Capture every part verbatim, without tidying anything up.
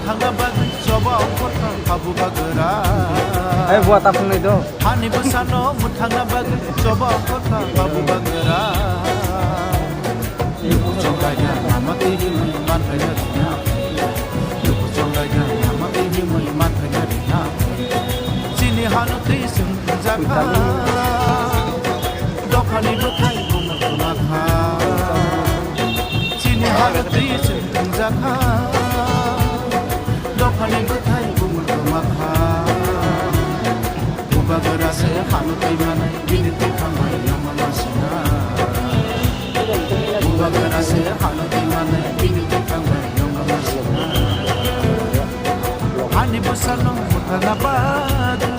Thangna bagwi choba ongkhorkha habu bagra. Hai bua ta phungnai do. Hani bwsano mwthangna bagwi choba ongkhorkha habu bagra. Luku chonglaiga lama twi himwi manphaina rina. Luku chonglaiga lama twi himwi manphaina rina. Chini hano twi chwng thangjakha. Dophani bwkhai bumung kwmakha. Chini hano twi chwng thangjakha. Dophani bwkhai bumung kwmakha. Bubagra se hano twi manai bini twi khambai yongma masina. Bubagra se hano twi manai bini twi khambai yongma masina. Ani bwsano mwthangna bagwi.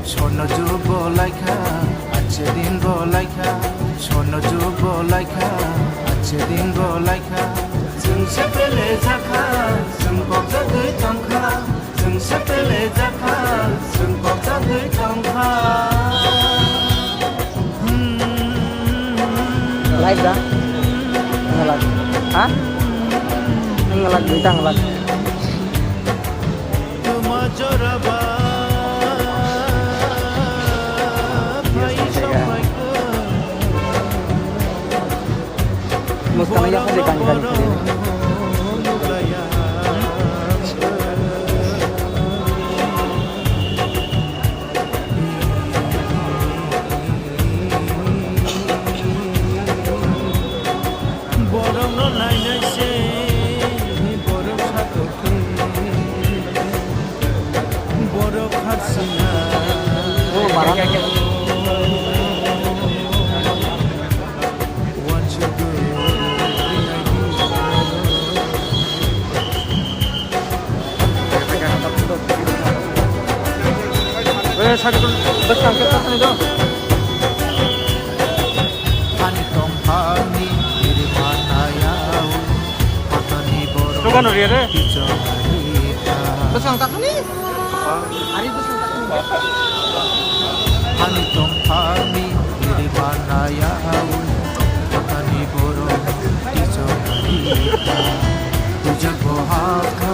Sono jugo laikha, ache din bo laikha. Sono jugo laikha, ache din bo laikha. Chwng se pele jakha, chwng kok jagwi tongkha. Chwng se pele jakha, chwng kok jagwi tongkha. Live da? Ngalak. Ha? Ngalak, duita ngalak. Tuma joraba, phai sokhaikha. Muskana ya kali kang kali kali. Borokno nainai se, borok satok khe, borok harsina. Oh, barang. Eh, sakit dong. Basta, sakit dong. Ani tongphani iri manaya, patani borok. Dokan ori re. Basta, ang takani. Ani tongphani iri manaya, hakani borok tichok rikha. Puja bohaka,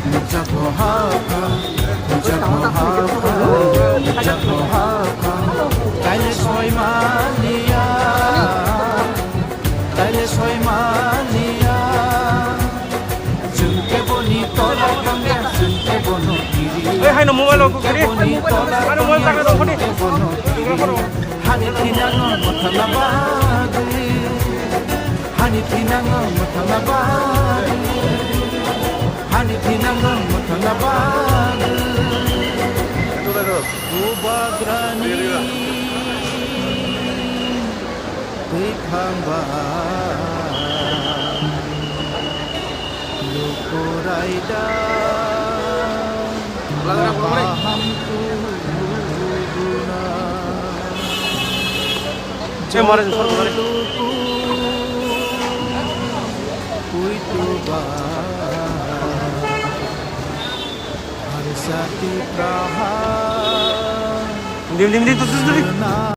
puja bohaka, puja bohaka, puja bohaka. Kaile soi maliya, kaile soi maliya. Chwng keboni tola tongya, chwng kebono kiri. Oi, haino mobile o kukiri. Chwng keboni tola tongya, chwng kebono kiri. Hani thinangno mwthangna bagwi. Hani thinangno mwthangna bagwi. Hani thinangno mwthangna bagwi. Bubagrani twi thangba. Luku raida, lama hamkuk guna. Eh, mare, sor, mare. Luku puituba, harsa tipraha. Dim, dim, dim, tu, tu, tu, tu.